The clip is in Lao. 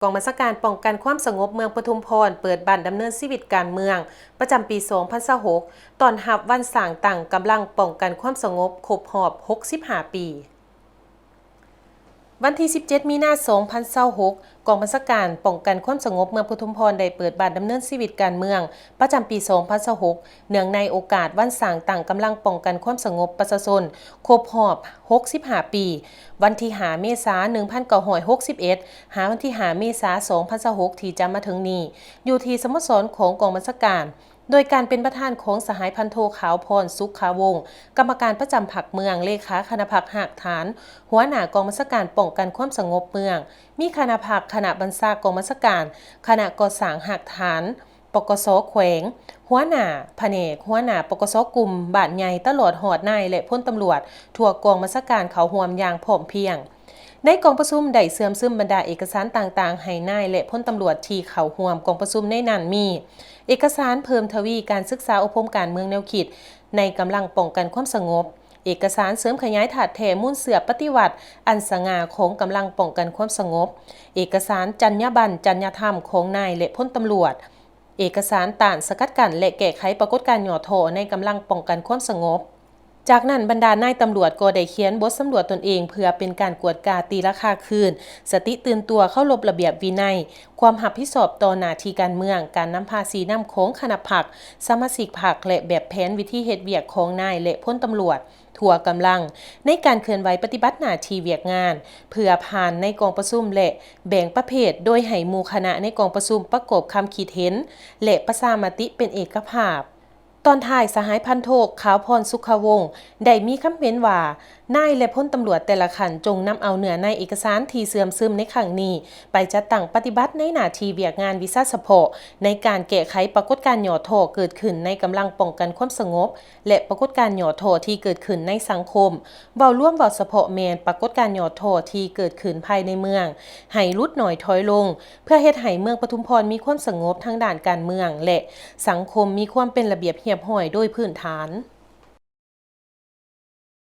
ກອງບັນຊາການປ້ອງກັນຄວາມສະຫງົບເມືອງປະທຸມພອນ ເປີດບ້ານດຳເນີນຊີວິດການເມືອງ ປະຈຳປີສອງພັນຊາວຫົກ ຕ້ອນຮັບວັນສ້າງຕັ້ງກຳລັງປ້ອງກັນຄວາມສະຫງົບຄົບຮອບຫົກສິບຫ້າປີ. ວັນທີສິບເຈັດ ມີນາ ສອງພັນຊາວຫົກ ກອງບັນຊາການປ້ອງກັນຄວາມສະຫງົບເມືອງປະທຸມພອນ ໄດ້ເປີດບ້ານດຳເນີນຊີວິດການເມືອງ ປະຈຳປີສອງພັນຊາວຫົກ ເນື່ອງໃນໂອກາດວັນສ້າງຕັ້ງກຳລັງປ້ອງກັນຄວາມສະຫງົບປະຊາຊົນຄົບຮອບຫົກສິບຫ້າປີ ວັນທີຫ້າ ເມສາ ໜຶ່ງພັນເກົ້າຮ້ອຍຫົກສິບເອັດ ຫາວັນທີຫ້າ ເມສາ ສອງພັນຊາວຫົກ ທີ່ຈະມາເຖິງນີ້ ຢູ່ທີ່ສະໂມສອນຂອງກອງບັນຊາການ ໂດຍການເປັນປະທານຂອງສະຫາຍພັນໂທ ຂາວພອນ ສຸຂະວົງ ກຳມະການປະຈຳພັກເມືອງ, ເລຂາຄະນະພັກຮາກຖານ, ຫົວໜ້າກອງບັນຊາການປ້ອງກັນຄວາມສະຫງົບເມືອງ, ມີຄະນະພັກ, ຄະນະບັນຊາກອງບັນຊາການ, ຄະນະກໍ່ສ້າງຮາກຖານ, ປກສ ແຂວງ, ຫົວໜ້າພະແນກ, ຫົວໜ້າ ປກສ ກຸ່ມ, ບ້ານໃຫຍ່, ຕະຫຼອດຮອດນາຍ ແລະ ພົນຕຳຫຼວດທົ່ວກອງບັນຊາການເຂົ້າຮ່ວມຢ່າງພ້ອມພຽງ. ໃນກອງປະຊຸມໄດ້ເຊື່ອມຊຶມບັນດາເອກະສານຕ່າງໆໃຫ້ນາຍ ແລະ ພົນຕຳຫຼວດທີ່ເຂົ້າຮ່ວມກອງປະຊຸມໃນນັ້ນມີ ເອກະສານເພີ່ມທະວີການສຶກສາອົບຮົມການເມືອງແນວຄິດໃນກຳລັງປ້ອງກັນຄວາມສະຫງົບ, ເອກະສານເສີມຂະຫຍາຍທາດແທ້ມູນເຊື້ອປະຕິວັດອັນສະຫງ່າຂອງກຳລັງປ້ອງກັນຄວາມສະຫງົບ, ເອກະສານຈັນຍາບັນ, ຈັນຍາທຳຂອງນາຍ ແລະ ພົນຕຳຫຼວດ, ເອກະສານຕ້ານສະກັດກັ້ນ ແລະ ແກ້ໄຂປາກົດການຫຍໍ້ທໍ້ໃນກຳລັງປ້ອງກັນຄວາມສະຫງົບ. ຈາກນັ້ນບັນດານາຍຕຳຫຼວດກໍໄດ້ຂຽນບົດສຳຫຼວດຕົນເອງ ເພື່ອເປັນການກວດກາຕີລາຄາຄືນ, ສະຕິຕື່ນຕົວ, ເຄົາລົບລະບຽບວິໄນ, ຄວາມຮັບຜິດຊອບຕໍ່ໜ້າທີ່ການເມືອງ, ການນຳພາຊີ້ນຳຂອງຄະນະພັກ, ສະມາຊິກພັກ ແລະ ແບບແຜນວິທີເຮັດວຽກຂອງນາຍ ແລະ ພົນຕຳຫຼວດ ທົ່ວກຳລັງ ໃນການເຄື່ອນໄຫວປະຕິບັດໜ້າທີ່ວຽກງານ ເພື່ອຜ່ານໃນກອງປະຊຸມ ແລະ ແບ່ງປະເພດ ໂດຍໃຫ້ໝູ່ຄະນະໃນກອງປະຊຸມປະກອບຄຳຄິດເຫັນ ແລະ ປະຊາມະຕິເປັນເອກະພາບ. ຕອນທ້າຍ ສະຫາຍພັນໂທ ຂາວພອນ ສຸຂະວົງ ໄດ້ມີຄຳເຫັນວ່າ ນາຍ ແລະ ພົນຕຳຫຼວດແຕ່ລະຂັ້ນຈົ່ງນຳເອົາເນື້ອໃນເອກະສານທີ່ເຊື່ອມຊຶມໃນຄັ້ງນີ້ ໄປຈັດຕັ້ງປະຕິບັດໃນໜ້າທີ່ວຽກງານວິຊາສະເພາະ ໃນການແກ້ໄຂປາກົດການຫຍໍ້ທໍ້ເກີດຂຶ້ນໃນກຳລັງປ້ອງກັນຄວາມສະຫງົບ ແລະ ປາກົດການຫຍໍ້ທໍ້ທີ່ເກີດຂຶ້ນໃນສັງຄົມ. ເວົ້າລວມ, ເວົ້າສະເພາະແມ່ນປາກົດການຫຍໍ້ທໍ້ທີ່ເກີດຂຶ້ນພາຍໃນເມືອງ ໃຫ້ຫຼຸດໜ້ອຍຖອຍລົງ ເພື່ອເຮັດໃຫ້ເມືອງປະທຸມພອນມີຄວາມສະຫງົບທາງດ້ານການເມືອງ ແລະ ສັງຄົມມີຄວາມເປັນລະບຽບຮຽບຮ້ອຍໂດຍພື້ນຖານ.